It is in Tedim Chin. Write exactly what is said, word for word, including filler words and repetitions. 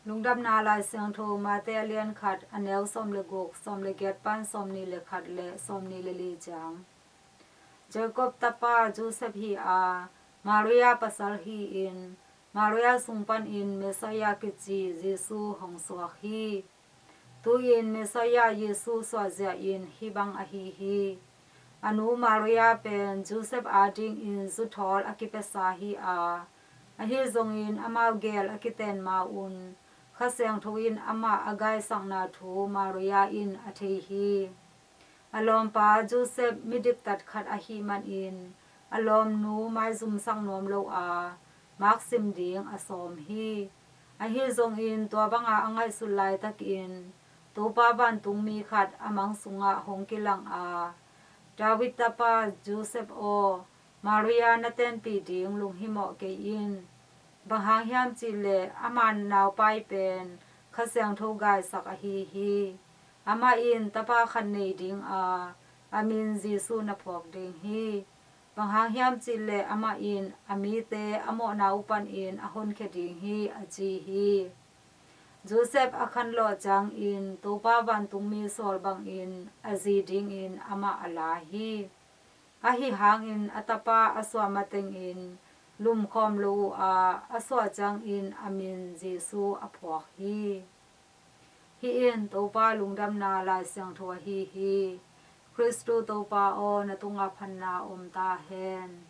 Lungdamna Lai Siangtho Mate a lian khat, a neu sawm le guk, sawm le giat pan sawm nih le khat le sawm nih le li ciang. Jacob tapa Joseph hi a, Maria pasal hi-in, Maria sung panin Messiah kici Jesu hong suak hi. Tu-in Messiah Jesu suahzia in hih bang ahi hi. A nu Maria pen Joseph adingin zuthawl a kipiasa hi a, ahi zongin amau gel a kiten ma un, Kha Siangtho in amah a gaisakna thu Maria in a thei hi. A lawmpa Joseph midiktat khat ahih manin, a lawmnu maizumsak nuam lo a, maksim ding a sawm hi. Ahi zongin tua banga a ngaihsut laitakin, Topa vantungmi khat a mang sungah hong kilang a, David tapa Joseph aw, Maria na tenpih ding lunghimawh kei in. Bang hang hiam cihleh ama naupai pen Kha Siangtho gaisak ahi hi. Amah in tapa khat nei ding a, a min Jesu na phuak ding hi. Bang hang hiam cihleh amah in a mite a mawhna uh panin a honkhia ding hi, a ci hi. Joseph a khanlawh ciangin Topa vantungmi sawl bangin a zi dingin amah a la hi. Ahi hangin a tapa a suah matengin lumkhawm lo uh a, a suah ciangin a min Jesu a phuak hi. Hih in Topa lungdamna Lai Siangtho ahi hi. Khristu Topa aw, na tungah phatna om ta hen.